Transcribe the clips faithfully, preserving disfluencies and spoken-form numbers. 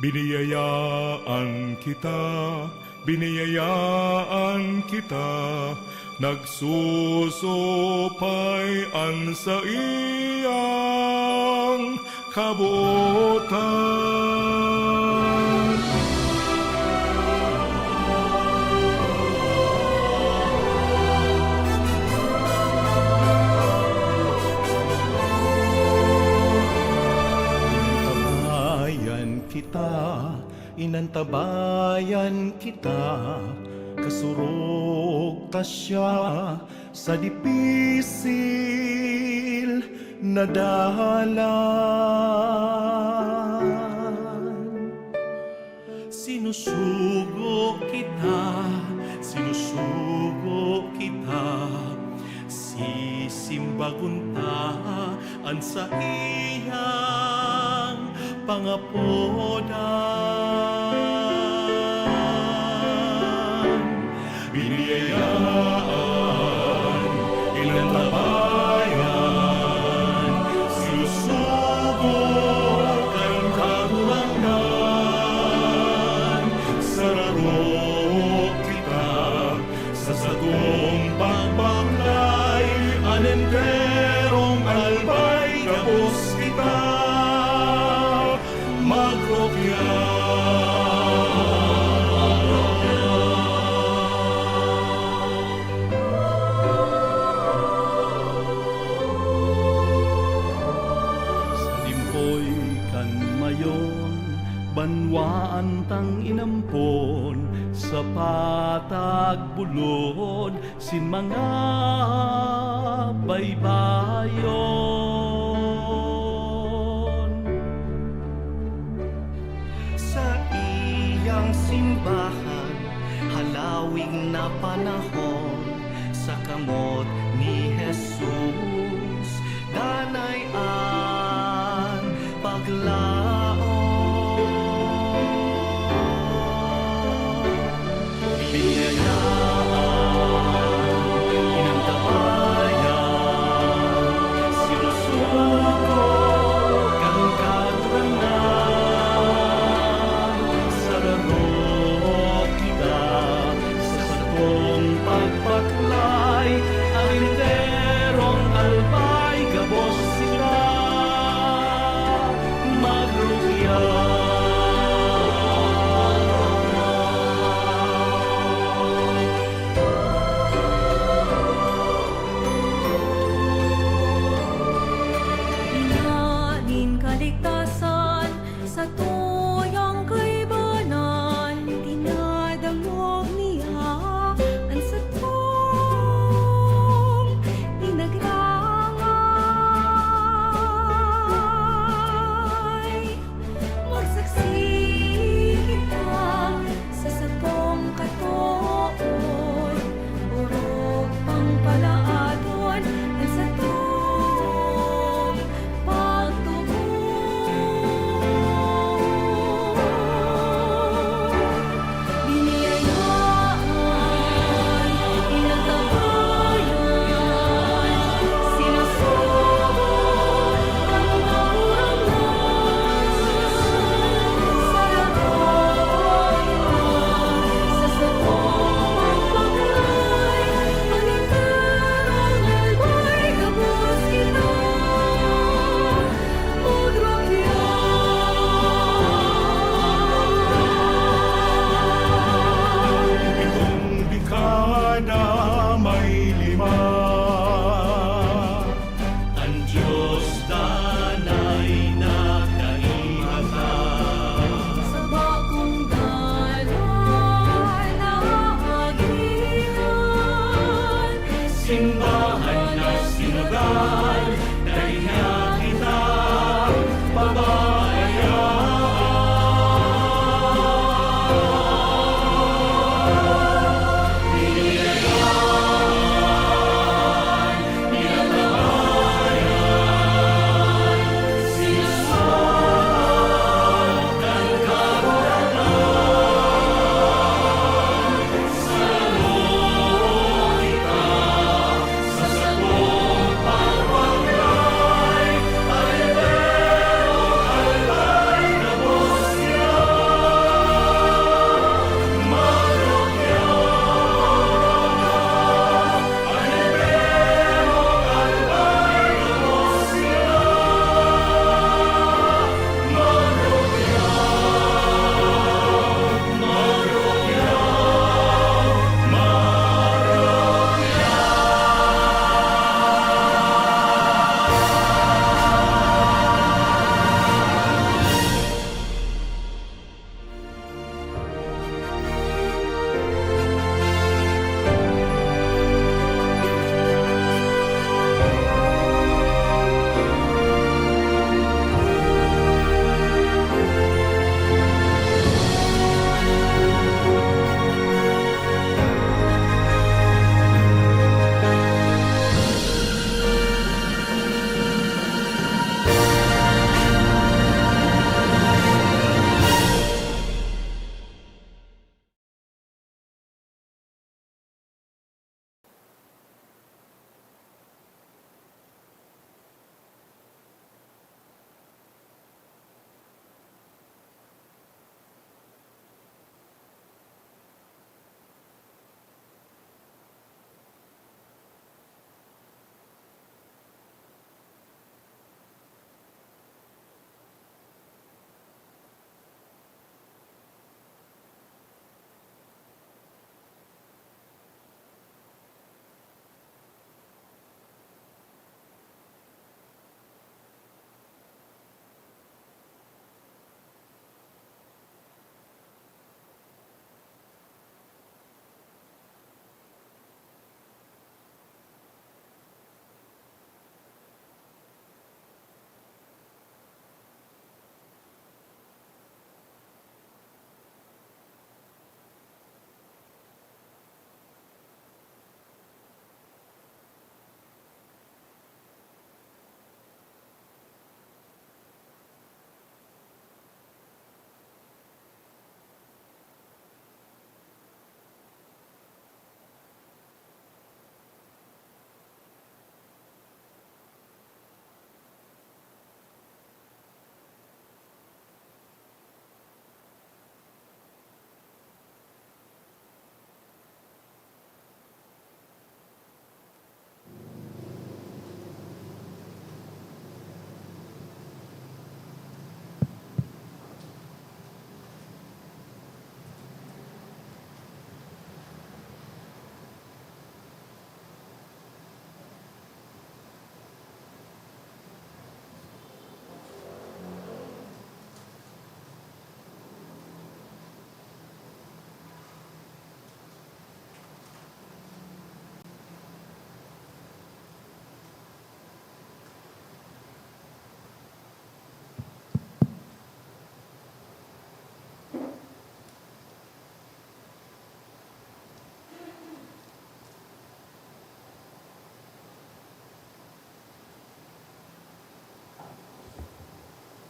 Biniyayaan kita, biniyayaan kita, nagsusupay an saiyang kabotan. Inantabayan kita, inantabayan kita, kasurog ta siya sa dipisil na dalan. Sinusugo kita, sinusugo kita, sisimbagon ta an saiyang pangapodan. Biniyayaan, inantabayan, sinusugo kan Kagurangnan. Sararo kita sa satong pagbaklay, an enterong albay gabos kita magrukya. Sa limpoy kan mayon, banwaan tang inampon, sa patag bulod sin mga baybayon. Saiyang simbahan, halawig na panahon, sa kamot ni Jesus, danay an paglaom. Biniyayaan, inantabayan, sinusugo kan Kagurangnan. Sararo kita sa satong pagbaklay, an enterong albay gabos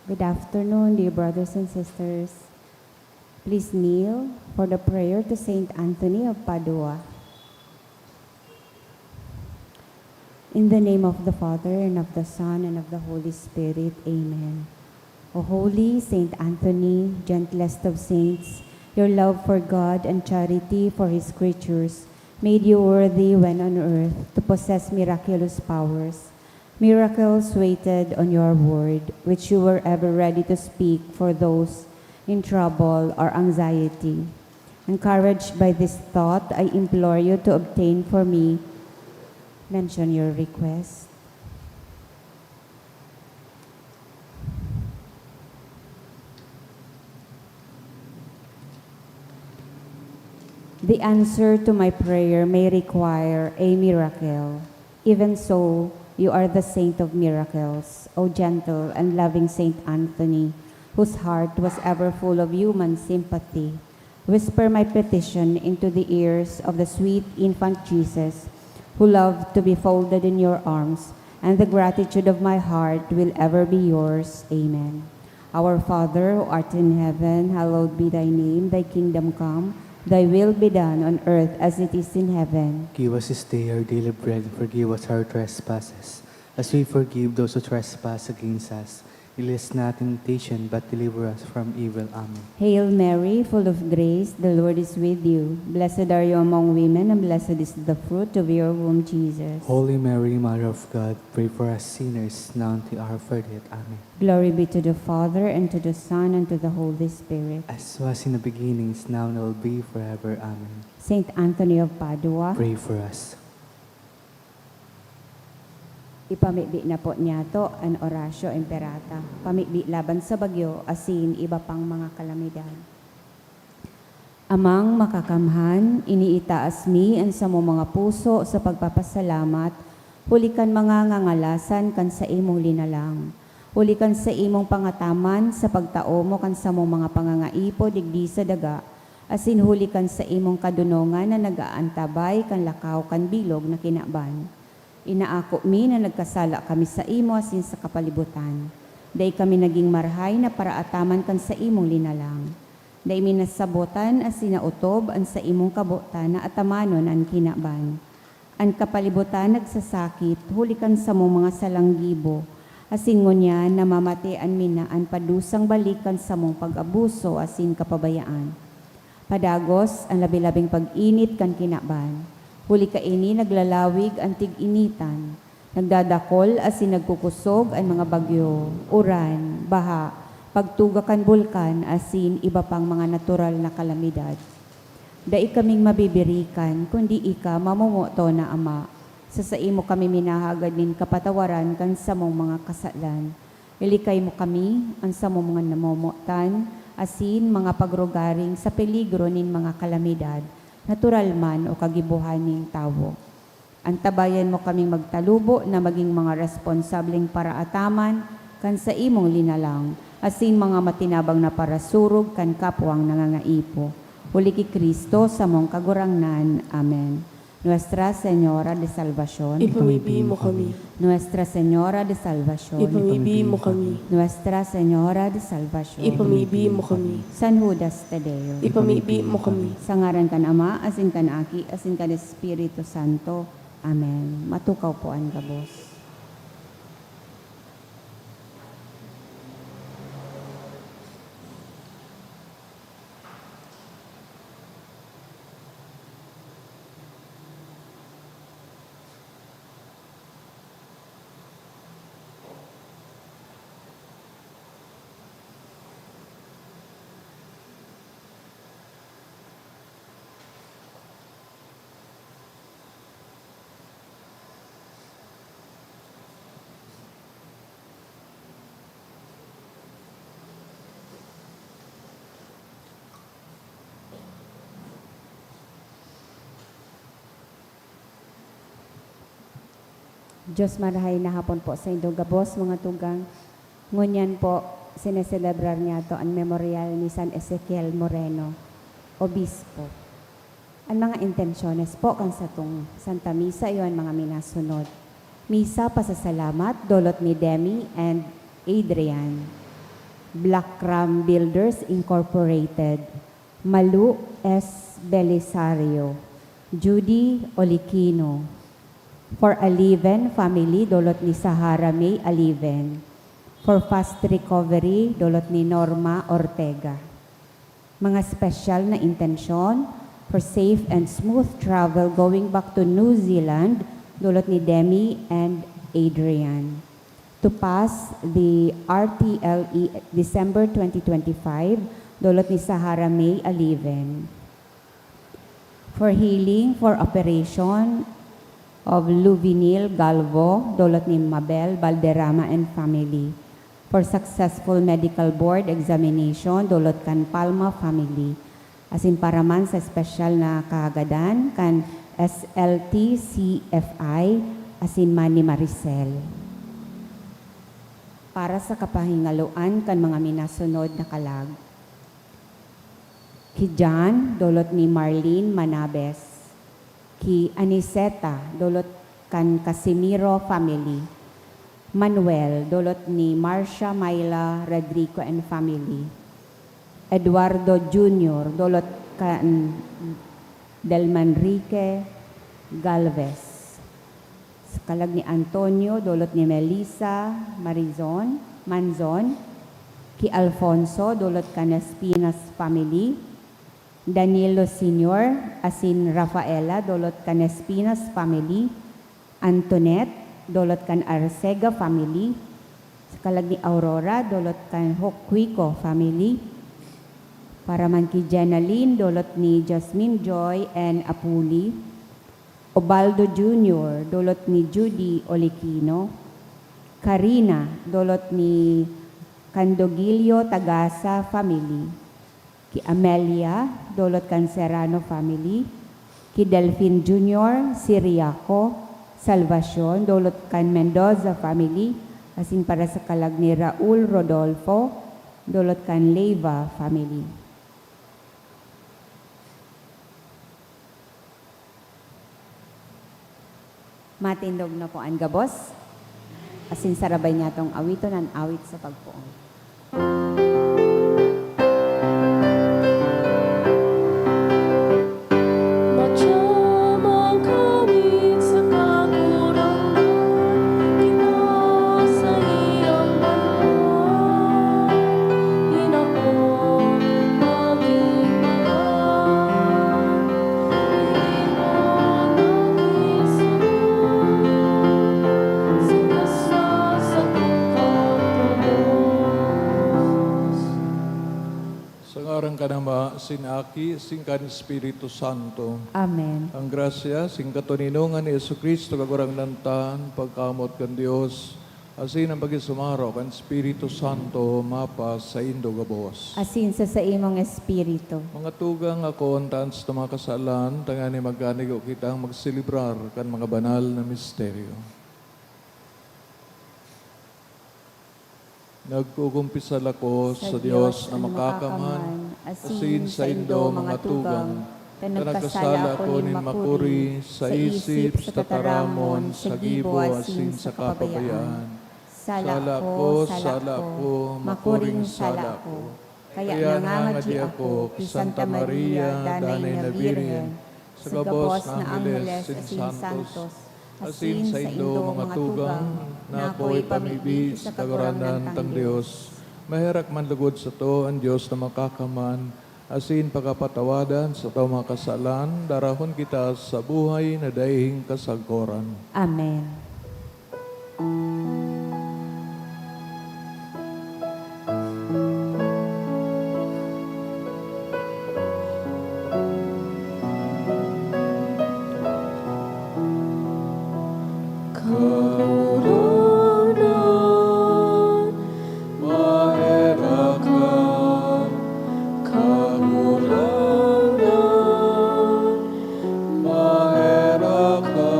Good afternoon, dear brothers and sisters. Please kneel for the prayer to Saint Anthony of Padua. In the name of the Father, and of the Son, and of the Holy Spirit. Amen. O holy Saint Anthony, gentlest of saints, your love for God and charity for his creatures made you worthy when on earth to possess miraculous powers. Miracles waited on your word, which you were ever ready to speak for those in trouble or anxiety. Encouraged by this thought, I implore you to obtain for me, mention your request. The answer to my prayer may require a miracle. Even so, you are the saint of miracles, O gentle and loving Saint Anthony, whose heart was ever full of human sympathy. Whisper my petition into the ears of the sweet infant Jesus, who loved to be folded in your arms, and the gratitude of my heart will ever be yours. Amen. Our Father, who art in heaven, hallowed be thy name. Thy kingdom come, thy will be done on earth as it is in heaven. Give us this day our daily bread, and forgive us our trespasses, as we forgive those who trespass against us. Lead us not in temptation, but deliver us from evil. Amen. Hail Mary, full of grace, the Lord is with you. Blessed are you among women, and blessed is the fruit of your womb, Jesus. Holy Mary, Mother of God, pray for us sinners, now and at the hour of our death. Amen. Glory be to the Father, and to the Son, and to the Holy Spirit. As was in the beginning, is now, and will be forever. Amen. Saint Anthony of Padua, pray for us. Ipamibi na po niyato an Oratio Imperata, pamibi laban sa bagyo asin iba pang mga kalamidad. Amang Makakamhan, iniitaas mi an samong mga puso sa pagpapasalamat huli kan mga ngangalasan kan saimong linalang, huli kan saimong pangataman sa pagtao mo kan samong mga pangangaipo digdi sa daga, asin huli kan saimong kadonongan na nag-aantabay kan lakaw kan bilog na kinaban. Inaako mi na nagkasala kami saimo asin sa kapalibutan. Dai kami nagin marahay na paraataman kan saimong linalang. Dai mi nasabotan asin naotob an saimong kabotan na atamanon an kinaban. An kapalibutan nagsasakit huli kan samong mga salang gibo, asin ngunyan namamatean mi na an padusang balik kan samong pag-abuso asin kapabayaan. Padagos an labi-labing pag-init kan kinaban. Huli kaini naglalawig an tig-initan, nagdadakol asin nagkukosog an mga bagyo, uran, baha, pagtuga kan bulkan asin iba pang mga natural na kalamidad. Dai kaming mabibirikan, kundi ika, mamomoton na Ama. Sa saimo kami minahagad nin kapatawaran kan samong mga kasalan. Ilikay mo kami, an samong mga namomotan, asin mga pagrugaring sa peligro nin mga kalamidad, natural man o kagibohan nin tawo. Antabayan mo kaming magtalubo na magin mga responsableng paraataman kan saimong linalang, asin mga matinabang na parasurog kan kapwang nangangaipo. Huli ki Cristo, samong Kagurangnan. Amen. Nuestra Señora de Salvacion. Ipamibi mo kami. Nuestra Señora de Salvacion. Ipamibi mo kami. Nuestra Señora de Salvacion. Ipamibi mo kami. San Judas Tadeo. Ipamibi mo kami. Sa ngaran kan Ama, asin kan Aki, asin kan Espiritu Santo. Amen. Matukaw po an gabos. Diyos marahay na hapon po sa indong gabos, mga tugang. Ngunyan po, sineselebrar niyato an memorial ni San Ezekiel Moreno, Obispo. An mga intensyones po kan satong Santa Misa iyo an mga minasunod. Misa, pasasalamat, dolot ni Demi and Adrian. Black Ram Builders Incorporated, Malu S. Belisario, Judy Olikino. For Aliven family, dolot ni Sahara May Aliven. For fast recovery, dolot ni Norma Ortega. Mga special na intensyon for safe and smooth travel going back to New Zealand, dolot ni Demi and Adrian. To pass the R T L E December twenty twenty-five, dolot ni Sahara May Aliven. For healing, for operation of Luvinil Galvo, dolot ni Mabel Valderrama and family. For successful medical board examination, dolot kan Palma family. Asin para man sa espesyal na kahagadan kan S L T C F I asin man ni Maricel. Para sa kapahingaloan kan mga minasunod na kalag. Ki John, dolot ni Marlene Manabes. Ki Aniceta, dolot kan Casimiro family. Manuel, dolot ni Marcia Myla Radrico and family. Eduardo Junior, dolot kan Del Manrique Galvez. Sa kalag ni Antonio, dolot ni Melissa Marizon, Manzon. Ki Alfonso, dolot kan Espinas family. Danilo Senior asin Rafaela, dolot kan Espinas family. Antoinette, dolot kan Arcega family. Sa kalag ni Aurora, dolot kan Hocuico family. Para man ki Jenaline, dolot ni Jasmine Joy and Apuli. Obaldo Junior, dolot ni Judy Olikino. Karina, dolot ni Candogilio Tagasa family. Ki Amelia, dolot kan Serrano family. Ki Delfin Junior, Siriaco, Salvacion, dolot kan Mendoza family. Asin para sa kalag ni Raul Rodolfo, dolot kan Leyva family. Matindog na po an gabos, asin sarabay niyatong awiton an awit sa pagpoon. Madyamang kawit sa Kagurangnan, iba sa iyang banal, inako maging banal. Sa ngaran kan Ama, sin Aki, sin kan Espiritu Santo. Amen. Ang grasya, sin katoninongan ni Jesu-Cristo, Kagurangnan ta, an pagkamoot kan Dios, asin an pakisumaro kan Espiritu Santo, mapasaindo gabos. Asin sa saimong espiritu. Mga tugang, akoon ta an satong mga kasalan, tanganing magkanigo kitang magselebrar kan mga banal na misteryo. Nagkukumpisal ako sa Dios na makakaman, asin saindo, mga tugang, ta nagkasala ako nin makuri sa isip, sa tataramon, sa gibo, asin sa kapabayaan. Sala ko, sala ko, makuring sala ko. Kaya nangangadi ako ki Santa Maria, Danay na Birhen, sa gabos na angheles asin santos, asin saindo, mga tugang, na ako ipamibi sa Kagurangnan tang Dios. Maherak man lugod sato an Dios na makakaman, asin pakapatawadan sa satong mga kasalan, darahon kita sa buhay na daing kasagkoran. Amen. Kagurangnan, maherak ka. Kagurangnan, maherak ka.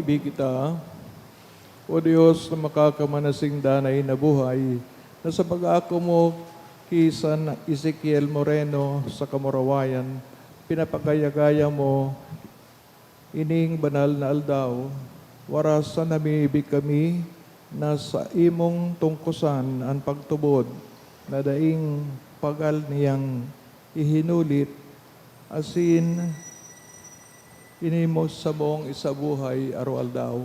Bi kita, O Dios na makakamanasing danay na buhay, na sa pag-aako mo ki San Ezekiel Moreno sa kamurawayan, pinapagaya-gaya mo ining banal na aldaw, warasan na mibi kami na sa imong tungkosan an pagtubod na daing pagal niyang ihinulit, asin ini mo samong isabuhay aroaldaw.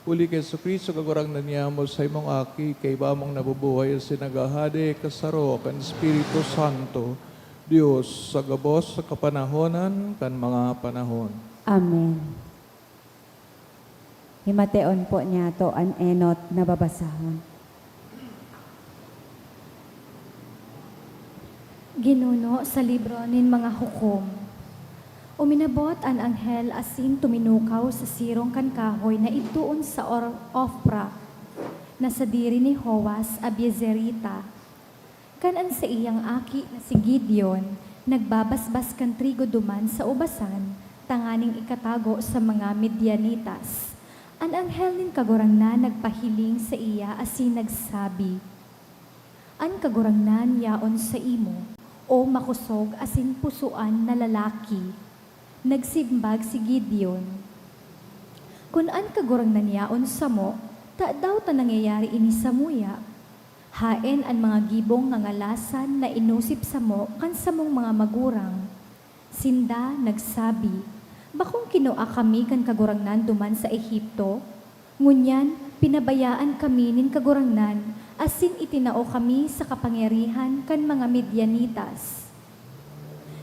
Huli ki Jesu-Cristo, Kagurangnan niamo, sa imong Aki, kaiba mong nabubuhay asin naghahade kasaro kan Espiritu Santo, Dios, sa gabos sa kapanahonan kan mga panahon. Amen. Himateon po niyato an enot na babasahon. Ginuno sa libro nin mga hukom. Uminabot an anghel asin tuminukaw sa sirong kan kahoy na idtoon sa Or-, Ofra, na sadiri ni Joas Abiezerita. Kan an saiyang aki na si Gideon nagbabasbas kan trigo duman sa ubasan tanganing ikatago sa mga Midianitas, an anghel nin Kagurangnan nagpahiling saiya asin nagsabi, "An Kagurangnan yaon saimo, O makosog asin pusoan na lalaki." Nagsimbag si Gideon, "Kun an Kagurangnan yaon samo, tadaw ta nangyayari ini samuya? Haen an mga gibong ngangalasan na inosip samo kan samong mga magurang. Sinda nagsabi, 'Bakong kinua kami kan Kagurangnan duman sa Egipto. Ngunyan, pinabayaan kami nin Kagurangnan asin itinao kami sa kapangyarihan kan mga Midianitas.'"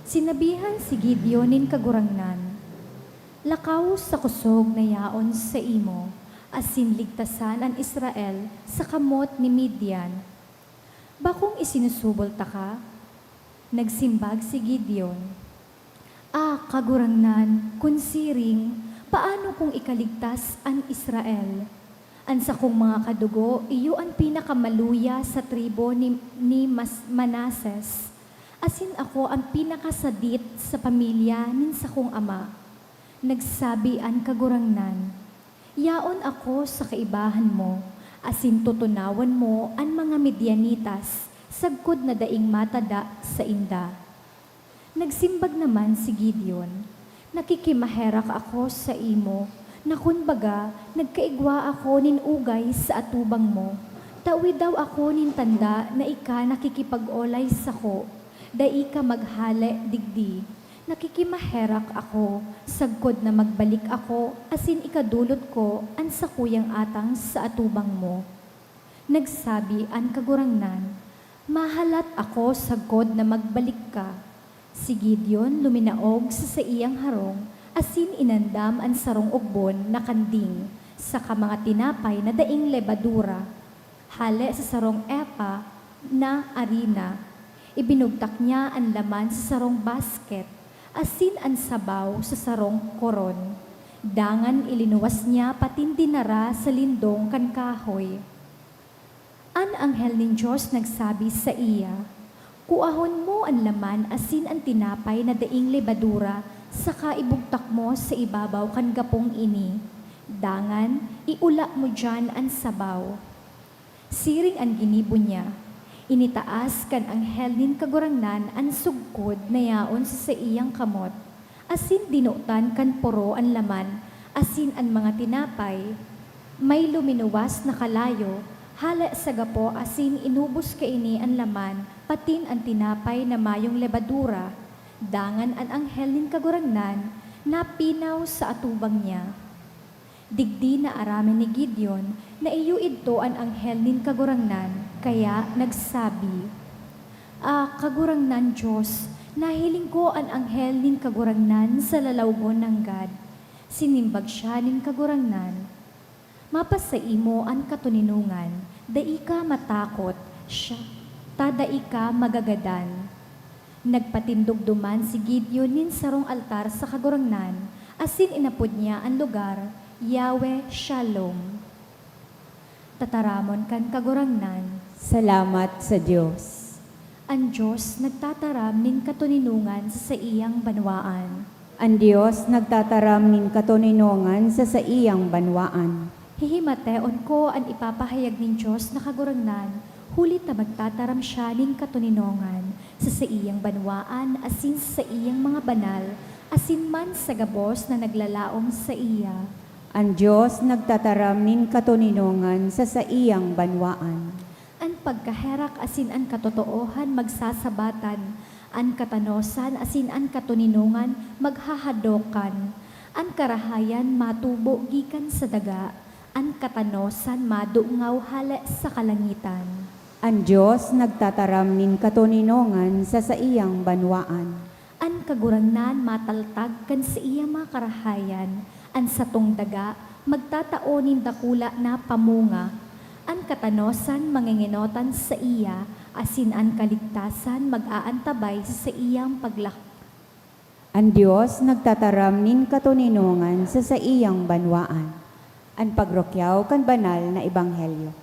Sinabihan si Gideon nin Kagurangnan, "Lakaw sa kosog na yaon saimo, asin ligtasan an Israel sa kamot ni Midian. Bakong isinusubol taka?" Nagsimbag si Gideon, "Ah, Kagurangnan, kun siring, paano kung ikaligtas an Israel? An sakong mga kadugo iyo an pinakamaluya sa tribo ni, ni Mas-, Manases, asin ako an pinakasadit sa pamilya nin sakong ama." Nagsabi an Kagurangnan, "Yaon ako sa kaibahan mo, asin tutunawan mo an mga Midianitas sagkod na daing matada sainda." Nagsimbag naman si Gideon, "Nakikimaherak ako saimo, na kun baga nagkaigwa ako nin ugay sa atubang mo, tawi daw ako nin tanda na ika nakikipag-olay sako. Dai ka maghale digdi. Nakikimaherak ako, sagkod na magbalik ako asin ikadolot ko an sakuyang atang sa atubang mo." Nagsabi an Kagurangnan, "Mahalat ako sagkod na magbalik ka." Si Gideon luminaog sa saiyang harong asin inandam an sarong ogbon na kanding saka mga tinapay na daing lebadura, hale sa sarong epa na arina. Ibinugtak niya an laman sa sarong basket, asin an sabaw sa sarong koron. Dangan ilinuwas niya patin dinara sa lindong kan kahoy. An anghel nin Dios nagsabi saiya, "Kuahon mo an laman asin an tinapay na daing lebadura saka ibugtak mo sa ibabaw kan gapong ini. Dangan, iula mo diyan an sabaw." Siring an ginibo niya. Initaas kan anghel nin Kagurangnan an sugkod na yaon sa saiyang kamot, asin dinotan kan poro an laman asin an mga tinapay. May luminuwas na kalayo hale sa gapo asin inubos kaini an laman patin an tinapay na mayong lebadura. Dangan an anghel nin Kagurangnan napinaw sa atubang niya. Digdi naaraman ni Gideon na iyo idto an anghel nin Kagurangnan, kaya nagsabi, "Ah, Kagurangnan Dios, nahiling ko an anghel nin Kagurangnan sa lalawgon nanggad." Sinimbag siya nin Kagurangnan, "Mapasaimo an katoninongan, dai ka matakot, siya, ta dai ka magagadan." Nagpatindog duman si Gideon nin sarong altar sa Kagurangnan, asin inapod niya an lugar, Yahweh Shalom. Tataramon kan Kagurangnan. Salamat sa Dios. An Dios nagtataram nin katoninongan sa saiyang banwaan. An Dios nagtataram nin katoninongan sa saiyang banwaan. Hihimateon ko an ipapahayag nin Dios na Kagurangnan, huli ta magtataram siya nin katoninongan sa saiyang banwaan asin sa saiyang mga banal, asin man sa gabos na naglalaom saiya. An Dios nagtataram nin katoninongan sa saiyang banwaan. An pagkaherak asin an katotoohan magsasabatan, an katanosan asin an katoninongan maghahadokan. An karahayan matubo gikan sa daga, an katanosan madungaw hale sa kalangitan. An Dios nagtataram nin katoninongan sa saiyang banwaan. An Kagurangnan mataltag kan saiyang mga karahayan, an satong daga magtatao nin dakula na pamunga. An katanosan mangingenotan saiya, asin an kaligtasan mag-aantabay sa saiyang paglak. An Dios nagtataram nin katoninongan sa saiyang banwaan. An pagrukyaw kan banal na ebanghelyo.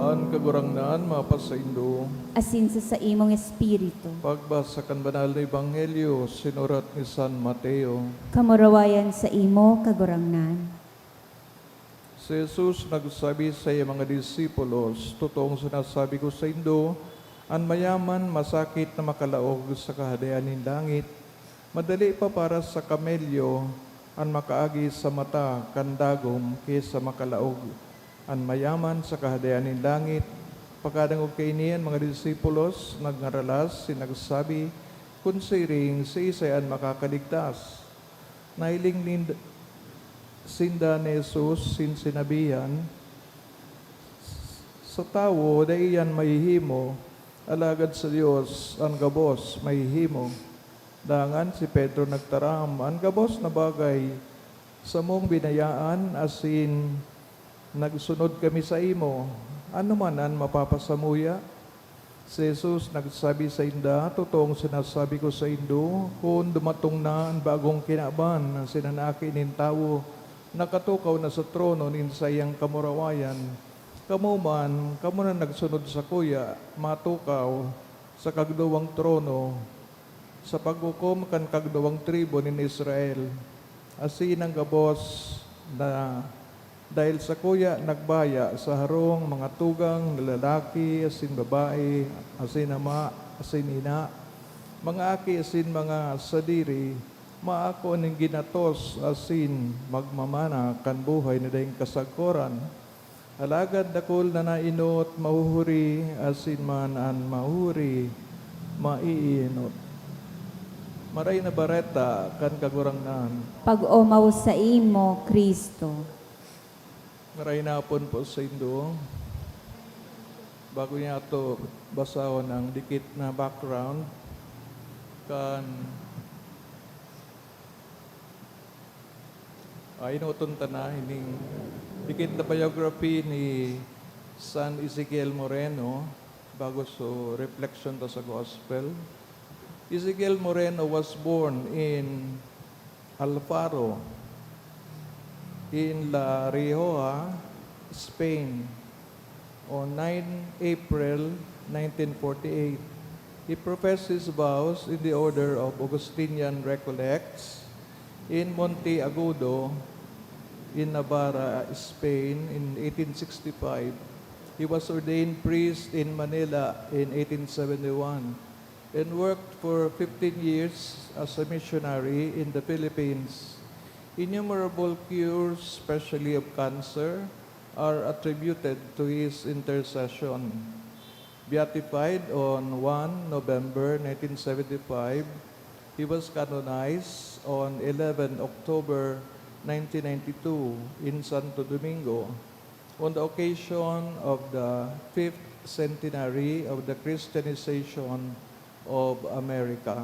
An Kagurangnan mapasaindo. Asin sa saimong espiritu. Pagbasa kan Banal na Ebanghelyo sinurat ni San Mateo. Kamurawayan saimo, Kagurangnan. Si Jesus nagsabi sa iyang mga disipulos, "Totoong sinasabi ko saindo, an mayaman masakit na makalaog sa Kahadean nin langit. Madali pa para sa kamelyo an makaagi sa mata kan dagom ki sa makalaog an mayaman sa Kahadean nin langit." Pagkadangog kaini, an mga disipulos nagngaralas, asin nagsabi, "Kun siring, siisay an makakaligtas?" Nahiling nind-, sinda ni Jesus asin sinabihan, "Sa tawo, dai iyan mahihimo, alagad sa Dios, an gabos mahihimo." Dangan si Pedro nagtaram, "An gabos na bagay samong binayaan, asin nagsunod kami saimo. Ano man an mapapasamuya?" Si Jesus nagsabi sainda, "Totoong sinasabi ko saindo, kun dumatong na an bagong kinaban asin an Aki nin Tawo nakatukaw na sa trono nin saiyang kamurawayan, kamo man, kamo na nagsunod sakuya, matukaw sa kagduwang trono, sa paghukom kan kagduwang tribu nin Israel. Asin an gabos na dahel sakuya nagbaya sa harong, mga tugang na lalaki asin babae, asin ama asin ina, mga aki asin mga sadiri, maako nin ginatos asin magmamana kan buhay na daing kasagkoran. Alagad dakul na naenot mahuhuri, asin man an mahuhuri maienot." Maray na Bareta kan Kagurangnan. Pag-omaw saimo, Cristo. Maray na hapon po saindo. Bago niya ato basahon ang dikit na background kan Ah, enoton ta na ining dikit na biography ni San Ezekiel Moreno bago so reflection ta sa gospel. Ezekiel Moreno was born in Alfaro, in La Rioja, Spain, on nine April nineteen forty-eight. He professed his vows in the order of Augustinian Recollects in Monte Agudo, in Navarra, Spain, in eighteen sixty-five. He was ordained priest in Manila in eighteen seventy-one and worked for fifteen years as a missionary in the Philippines. Innumerable cures, especially of cancer, are attributed to his intercession. Beatified on one November nineteen seventy-five, he was canonized on eleven October nineteen ninety-two in Santo Domingo on the occasion of the fifth centenary of the Christianization of America.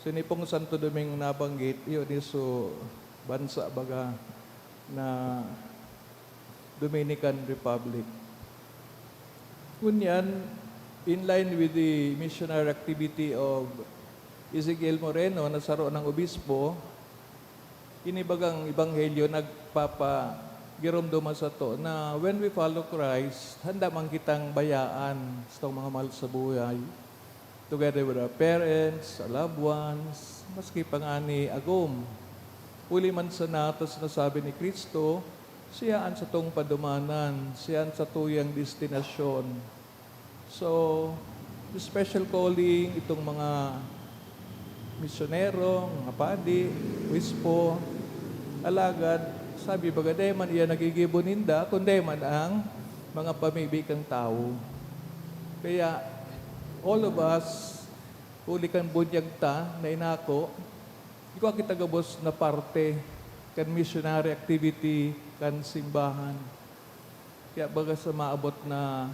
Ini pong Santo Domingo nabanggit, iyo ni so bansa baga na Dominican Republic. Ngunyan, in line with the missionary activity of Ezekiel Moreno na saro nang obispo, ini bagang ebanghelyo nagpapagiromdoma sato na when we follow Christ, handa man kitang bayaan sa mga mahal sa buhay, together with our parents, our loved ones, maski pa ngani agom. Huli man sana ta sinasabi ni Cristo, siya an satong padumanan, siya an satuyang destinasyon. So, special calling itong mga misyonero, mga padi, obispo, alagad, sabi baga, dai man iyan nagigibo ninda, kundi man ang mga pamibi kan tawo. Kaya, all of us, huli kan bunyag ta na inako, igwa kita gabos na parte kan missionary activity kan simbahan. Kaya baga sa maabot na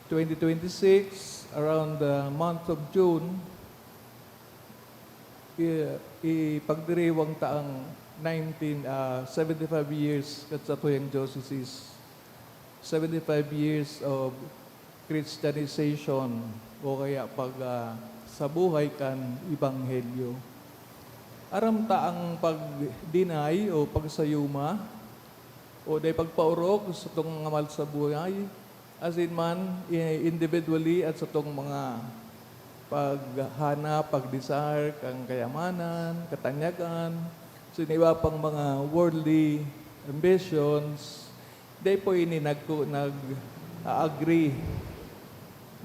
twenty twenty-six, around the month of June, i-, ipagdiriwang ta ang nineteen, ah, seventy-five years kan satuyang diocese. Seventy-five years of Christianization o kaya pag, ah, sa buhay kan Ebanghelyo. Aram ta ang pag-deny o pagsayuma o dai pagpaorog satong mga mahal sa buhay, asin man i-, individually at satong mga paghahanap, pag-desire kan kayamanan, katanyagan, sa iba pang mga worldly ambitions, dai po ini nagku-, nag-a-agree,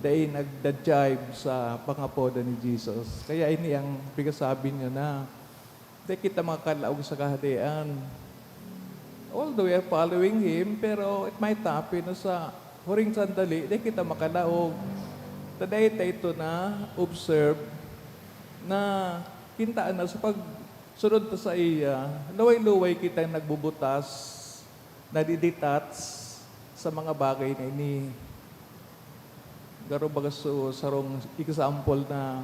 dai nagda-jibe sa pangapodan ni Jesus. Kaya ini ang pigsasabi niya na, dai kita makalaog sa Kahadean. Although we are following Him, pero it might happen na sa huring sandali, dai kita makalaog. Ta dai ta ito na-observe na kintaan na sa pagsunod ta saiya, luway-luway kitang nagbubutas, nadi-detach sa mga bagay na ini. Garo baga so, sarong example na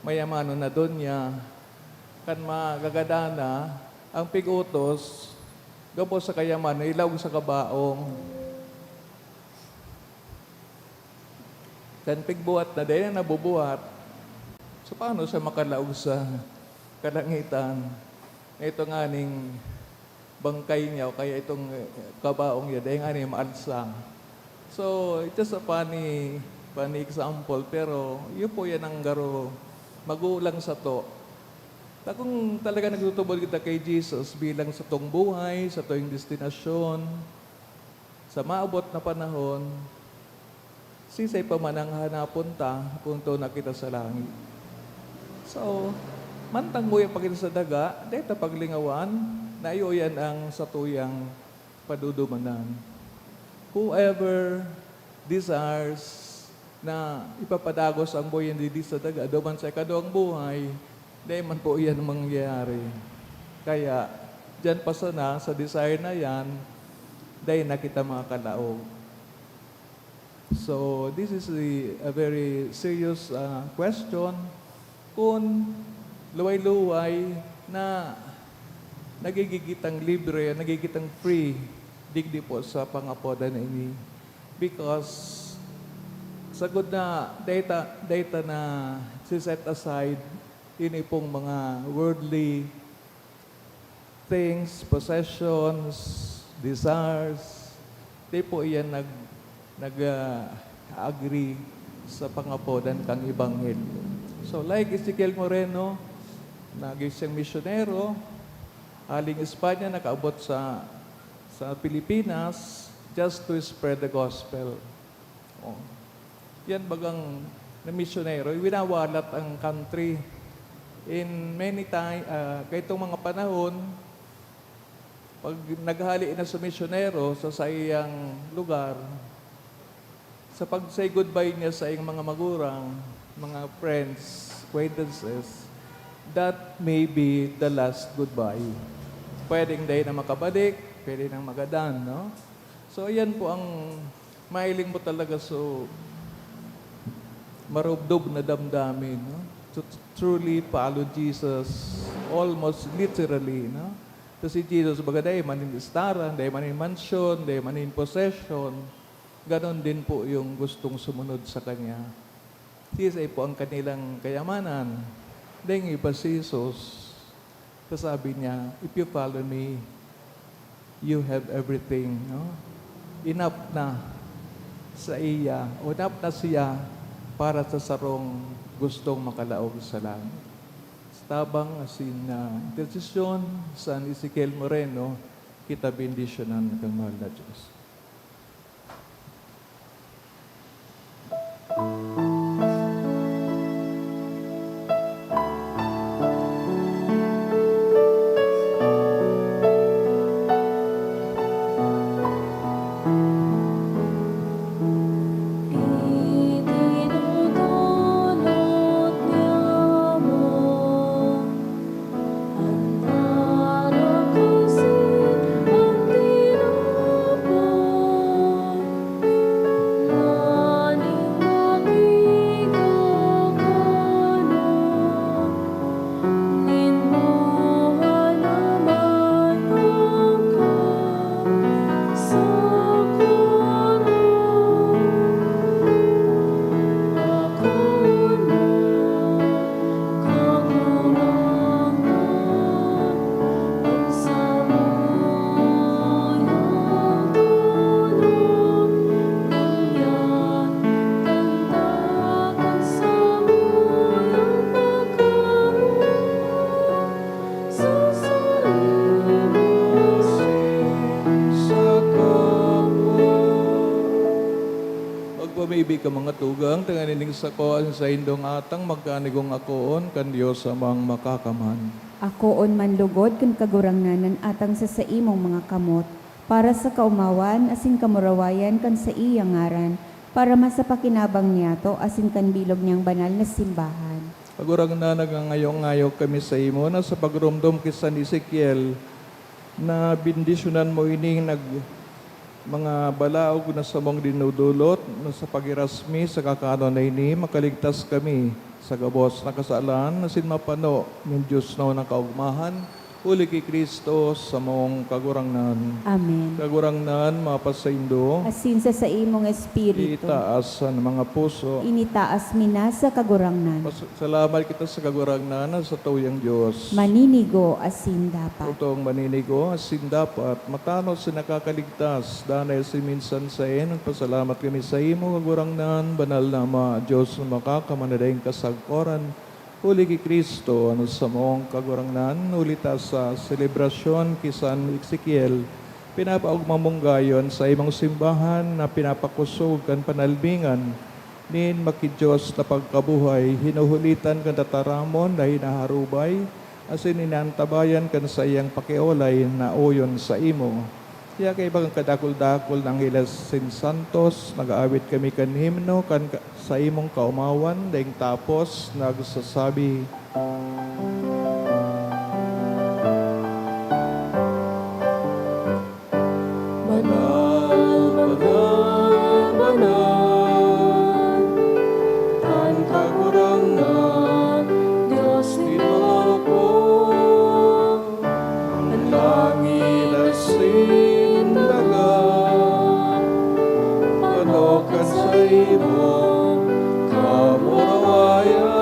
mayamanon na donya, kan magagadan na, ang pig-utos, gabos sa kayamanan, ilaog sa kabaong. Kan pigbuhat na, dai na nabubuhat. So, paano siya makalaog sa kalangitan? Ito nganing bangkay niya o kaya itong, eh, kabaong niya, dai ngani maalsa. So, it's just a funny, funny example, pero yun po yan ang garo magulang sato. Ta kung talaga nagtutubod kita kay Jesus bilang satong buhay, satong destinasyon, sa maabot na panahon, sisay pa man ang hanapon ta kung tao na kita sa langit. So, mantang nguya pa kita sa daga, dai ta paglingawan na iyo yan ang satuyang padudumanan. Whoever desires na ipapadagos ang buhay digdi sa daga duman sa ikaduwang buhay, dai man po iyan mangyayari. Kaya, diyan pa sana, sa desire na yan, dai na kita makakalaog. So, this is a, a very serious, ah, question. Kun luway-luway na nagigigitang libre, nagigitang free, digdi po sa pangapodan na ini. Because, sagkod na data, data na si-set aside, ini pong mga worldly things, possessions, desires, di po iyan nag-, nag, ah, agree sa pangapodan kang Ebanghelyo. So, like Ezekiel Moreno, naging siyang misyonero, aling Espanya, nakaabot sa, sa Pilipinas just to spread the gospel. Oh. Yan bagang na misyonero, winawalat ang country in many time, ah, kaitong mga panahon, pag naghali na sa misyonero sa saiyang lugar, sa pag-say goodbye niya sa iyang mga magurang, mga friends, acquaintances, that may be the last goodbye. Pwedeng dai na makabalik, pwede nang magadan, no? So, ayan po ang mahiling mo talaga, so, marubdob na damdamin, no? truly follow Jesus almost literally, no? Kasi Jesus, baga, dai man nin estaran, dai man nin mansyon, dai man nin possession. Ganon din po yung gustong sumunod sa Kanya. Siisay po ang kanilang kayamanan? Dai iba si Jesus. Kasabi niya, "If you follow me, you have everything," no? Enough na sa iya, o enough na siya para sa sarong gustong makalaog sa langit. Tabang asin, ah, intersesyon San Ezekiel Moreno, kita bendisyonan kan mahal na Dios. Magpamibi ka, mga tugang, tanganing sako an saindong atang magkanigong akoon kan Dios Amang Makakamhan. Akoon man lugod kan Kagurangnan an atang sa saimong mga kamot, para sa kaomawan asin kamurawayan kan saiyang ngaran, para man sa pakinabang niyato asin kan bilog niyang banal na simbahan. Kagurangnan, nagngangayo-ngayo kami saimo na sa pagromdom ki San Ezekiel, na bendisyonan mo ining nag-, mga balaog na samong dinudulot, na sa paghiras mi sa kakanon na ini, makaligtas kami sa gabos na kasalan, asin mapano nin Dios na unang kaogmahan, huli ki Cristo, samong Kagurangnan. Amen. Kagurangnan, mapasaindo. Asin sa saimong espiritu. Itaas an mga puso. Initaas mi na sa Kagurangnan. Pas-, salamat kita sa Kagurangnan na satuyang Dios. Maninigo asin dapat. Totong maninigo asin dapat, matanos asin nakakaligtas, danay asin minsan saen, nagpasalamat kami saimo, Kagurangnan, banal na Ama, Dios na makakamanaday kasagkoran, huli ki Cristo, an samong Kagurangnan, huli ta sa selebrasyon ki San Ezekiel, pinapaogma mong gayon sa imong simbahan na pinapakosog kan panalmingan nin maki-Dios na pagkabuhay, hinuhulitan kan tataramon na hinaharubay, asin inaantabayan kan saiyang pakiolay na oyon saimo. Kaya kaiba kan kadakul-dakul na angheles asin santos, nag-aawit kami kan himno kan ka-, saimong kaomawan, daing tapos nagsasabi, Banal, banal, banal, an Kagurangnan, Dios nin mga hukbo. An langit asin daga, manok kan saimong kamurawayan.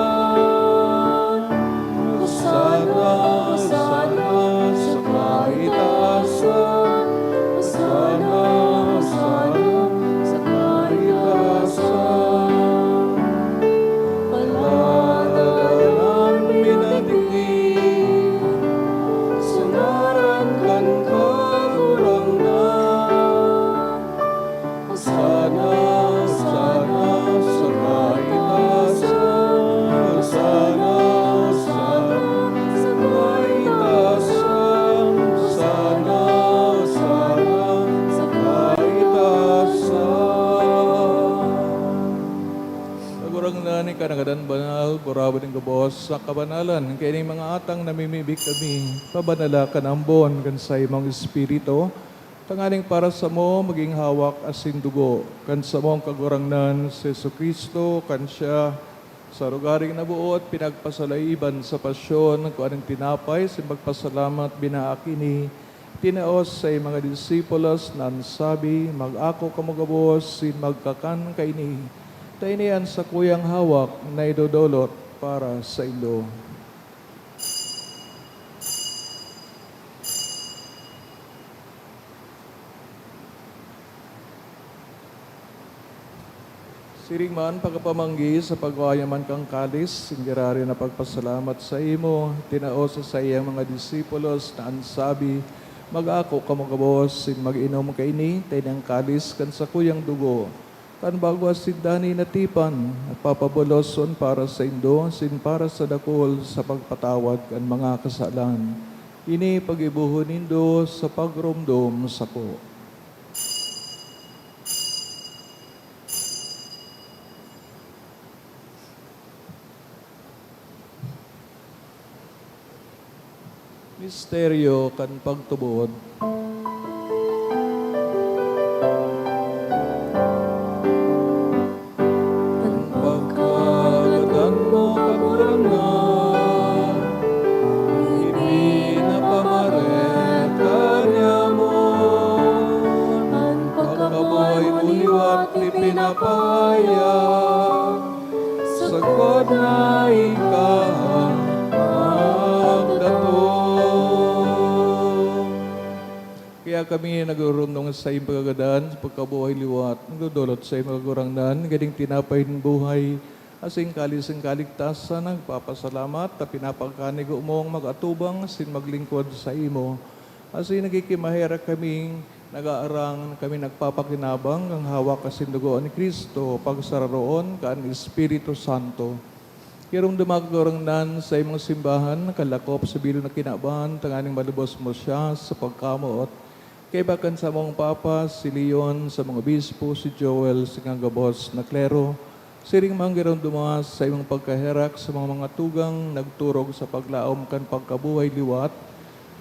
Hosana, Hosana sa kaitaasan, Hosana, Hosana sa kaitaasan. Paladanan mi na digdi sa ngaran kan Kagurangnan. Hosana, Hosana sa kaitaasan, Hosana, Hosana sa kaitaasan, Hosana, Hosana sa kaitaasan. Kagurangnan, ika na gadan banal, gurabo nin gabos sa kabanalan. Kaining mga atang namimibi kami, pabanala kan ambon kan saimong Espiritu, tanganing para samo magin hawak asin dugo kan samong Kagurangnan si Jesu-Cristo, kan siya Sa rogaring naboot, pinagpasalaib an sa pasyon, kua nin tinapay, sin pagpasalamat, binaak ini, tinaos sa mga disipulos, na an sabi, "Mag-ako kamo gabos, sin magkakan kaini, ta ini an sakuyang hawak na idodolot para saindo." Siring man, pagkapamanggi, sa pagwaya man kan kalis, singgirarin na pagpasalamat saimo, tinaos sa saiyang mga disipulos na an sabi, "Mag-ako kamo gabos, sin mag-inom kaini, ta ini an kalis kan sakuyang dugo, kan bago asin danay na tipan, na papaboloson para saindo, asin para sa dakul, sa pagpatawad kan mga kasalan. Ini paggibohon nindo sa pagromdom sako." Misteryo kan pagtubod. An pagkagadan mo, Kagurangnan, ipinapamareka niamo. An pagkabuhay mo liwat ipinapahayag, sagkod na ika magdatong. Kaya kami nagdodolot sa saimong pagkagadan, sa pagkabuhay liwat, nagdodolot sa saimong Kagurangnan, ganing tinapay nin buhay, asin kalis nin kaligtasan, nagpapasalamat, ta pinapagkanigo mong mag-atubang asin maglingkod saimo. Asin nagkikimaherak kaming nag-aarang, kami nagpapakinabang kan hawak asin dugo ni Cristo, pagsararoon kan Espiritu Santo. Giromdoma, Kagurangnan, sa imong simbahan, kalakop sa bilog na kinaban, tanganing malubos mo siya sa pagkamoot. Kaiba kan samong Papa, si Leon, sa mga obispo, si Joel, sa gabos na klero. Siring man, giromdoma sa imong pagkaherak sa mga, mga tugang nagturog sa paglaom kan pagkabuhay liwat.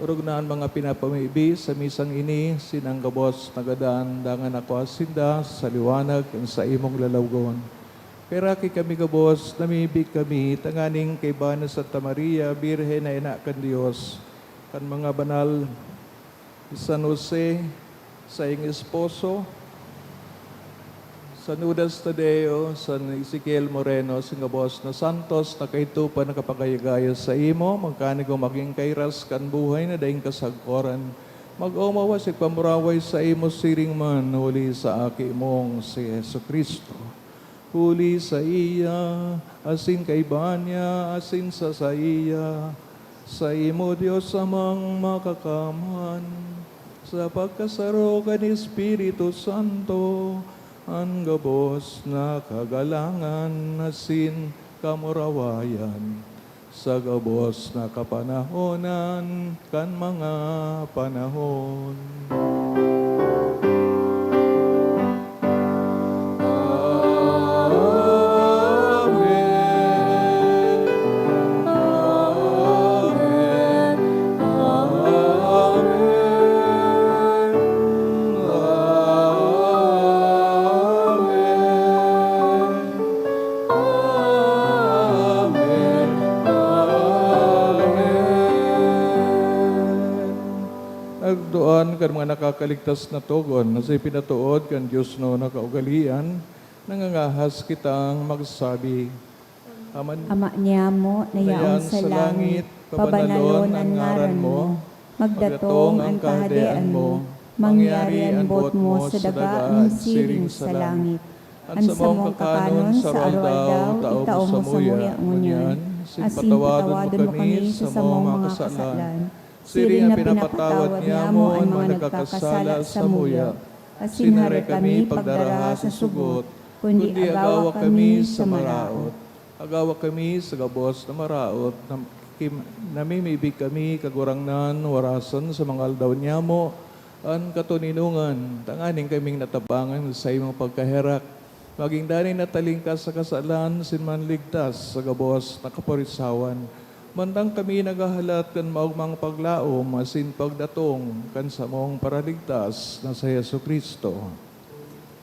Orog na an mga pinapamibi sa misang ini, sinang gabos na gadan, dangan akua sinda sa liwanag kan saimong lalawgon. Kaheraki kami gabos, namibi kami, tanganing kaiba ni Santa Maria, Birhen na Ina kan Dios, kan mga banal ni San Jose, saing esposo, San Judas Tadeo, San Ezekiel Moreno, sin gabos na santos na kaidto pa nakapagayagaya saimo, magkanigo magin kairas kan buhay na daing kasagkoran. Mag-omaw asin pagpamuraway saimo siring man huli sa Aki mong si Jesu-Cristo. Huli saiya, asin kaiba niya, asin sa saiya, saimo, Dios Amang Makakamhan, sa pagkasaro kan Espiritu Santo, an gabos na kagalangan asin kamurawayan, sa gabos na kapanahonan kan mga panahon. Amen. Amen. Amen. Amen. Amen. Amen. Nagduan kan mga nakakaligtas na togon na sa ipinatood kan Dios na kaugalean, nangangahas kitang magsabi, Ama, Ama niyamo na yaon sa langit, pabanalon an ngaran mo. Magdatong an kahadean mo. Mangyari an boot mo sa daga nin siring sa langit. An samong kakanon sa aroaldaw, itao mo samuya ngunyan, asin patawadon mo kami sa samong mga kasalan, siring na pinapatawad niamo an mga nagkakasala samuya. Asin hare kami pagdaraha sa sugot, kundi agawa kami sa maraot. Agawa kami sa gabos na maraot, na kim-, namimibi kami, Kagurangnan, warason sa mga aldaw niyamo an katoninongan, tanganing kaming natabangan sa imong pagkaherak, magin danay na talingkas sa kasalan, asin manligtas sa gabos na kaporisawan. Mantang kami naghahalat kan maogmang paglaom asin pagdatong kan samong Paraligtas na si Jesu-Cristo.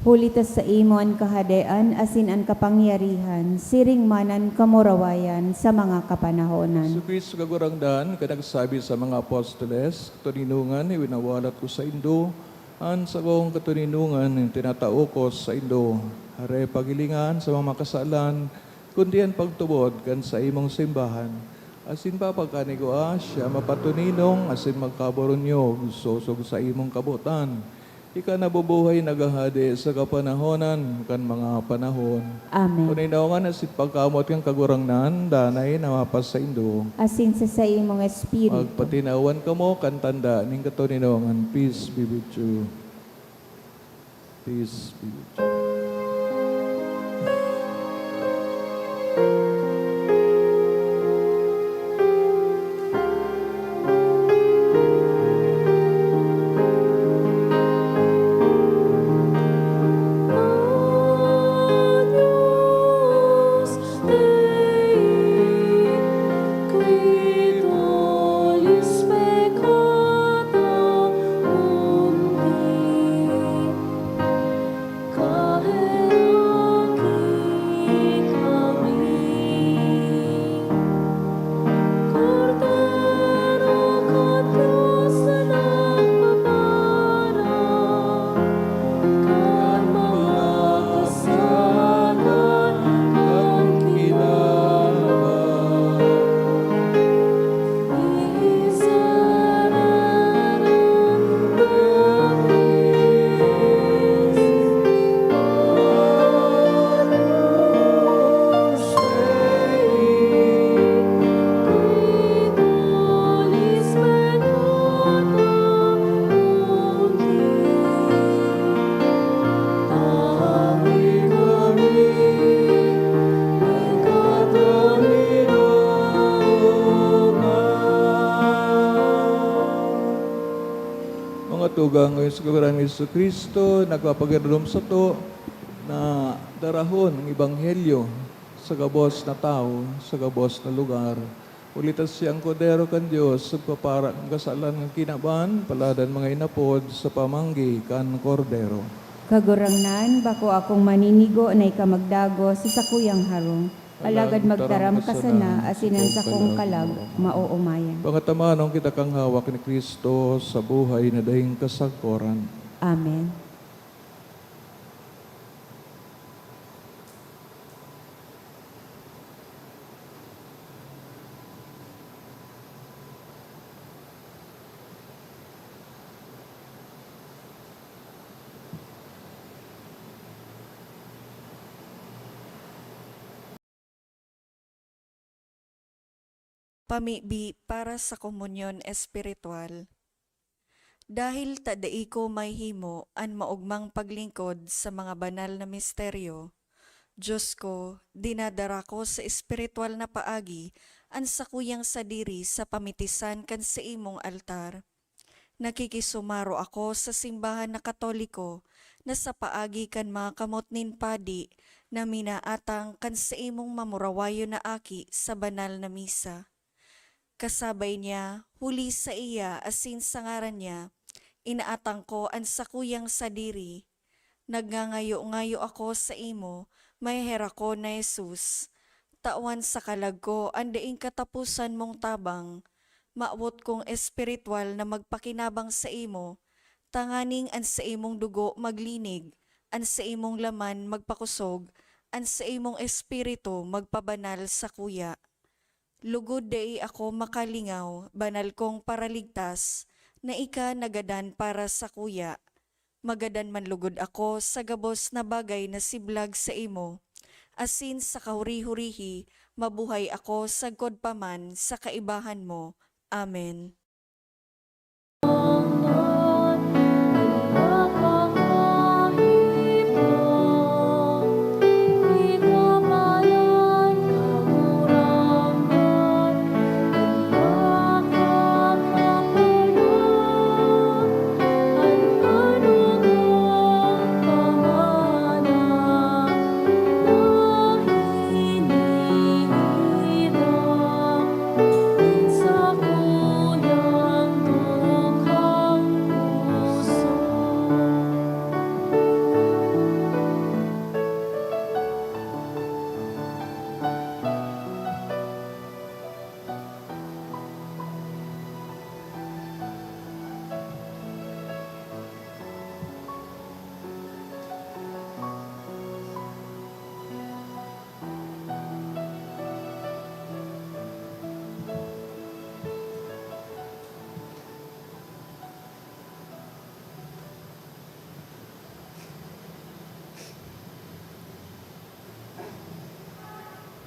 Huli ta saimo an kahadean asin an kapangyarihan, siring man an kamurawayan sa mga kapanahonan. Si Cristo Kagurangnan, kan nagsabi sa mga apostoles, "Katoninongan, iwinawalat ko saindo an sakong katoninongan, tinatao ko saindo. Hare paghilingan sa mga makasalan, kundi an pagtubod kan saimong simbahan. Asin papagkanigua siya mapatoninong asin magkaburunyog, sosog sa imong kabotan. Ika nabubuhay, naghahade sa kapanahonan kan mga panahon." Amen. Toninongan asin pagkamoot kan Kagurangnan, danay na mapasaindo. Asin sa saimong espiritu. Magpatinawan kamo kan tanda nin katoninongan. Peace be with you. Peace be with you. Mga tugang, ngayon sa Kagurangnan Jesu-Cristo, nagpapagirarom sato na darahon ang Ebanghelyo sa gabos na tawo, sa gabos na lugar. Huli ta siya an Kordero kan Dios, nagpapara kan kasalan kan kinaban, palad an mga inapod sa pamanggi kan Kordero. Kagurangnan, bako akong maninigo na ika magdagos sa sakuyang harong, alagad magtaram ka sana, asin an sakong kalag maoomayan. Pangatamanon kita kan hawak ni Cristo sa buhay na daing kasagkoran. Amen. Pamibi para sa komunyon espiritual. Dahil ta dai ko mahihimo an maogmang paglingkod sa mga banal na misteryo, Dios ko, dinadara ko sa espiritual na paagi an sakuyang sadiri sa pamitisan kan saimong altar. Nakikisumaro ako sa simbahan na Katoliko na sa paagi kan mga kamot nin padi na minaatang kan saimong mamurawayon na aki sa banal na misa. Kasabay niya, huli saiya asin sa ngaran niya, inaatang ko an sakuyang sadiri. Nagngangayo-ngayo ako saimo, maheherakon na Jesus, tawan sa kalag ko an daing kataposan mong tabang. Mawot kong espiritual na magpakinabang saimo, tanganing an saimong dugo maglinig, an saimong laman magpakosog, an saimong espiritu magpabanal sakuya. Lugod dai ako makalingaw, banal kong Paraligtas, na ika nagadan para sakuya. Magadan man lugod ako sa gabos na bagay na siblag saimo, asin sa kahuri-hurihi mabuhay ako sagkod pa man sa kaibahan mo. Amen.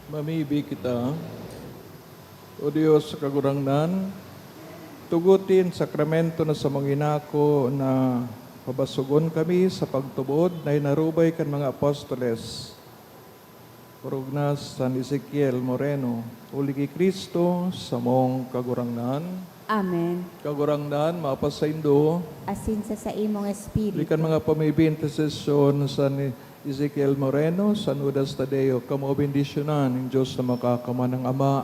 Mamibi kita. O Dios sa Kagurangnan, tugutin sakramento na samong inako na pabasogon kami sa pagtubod na inarubay kan mga apostoles. Orog na San Ezekiel Moreno, huli ki Cristo, samong Kagurangnan. Amen. Kagurangnan, mapasaindo. Asin sa saimong espiritu. Huli kan mga pamibi, intersesyon ni San Ezekiel Moreno, San Judas Tadeo, kamo bendisyonan nin Dios na makakamang Ama,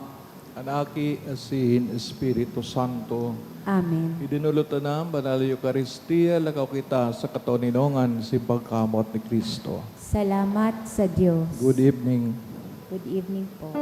an Aki, asin Espiritu Santo. Amen. Idinulot na ang Banal na Eukaristia, lakaw kita sa katoninongan sin pagkamoot ni Cristo. Salamat sa Dios. Good evening. Good evening po.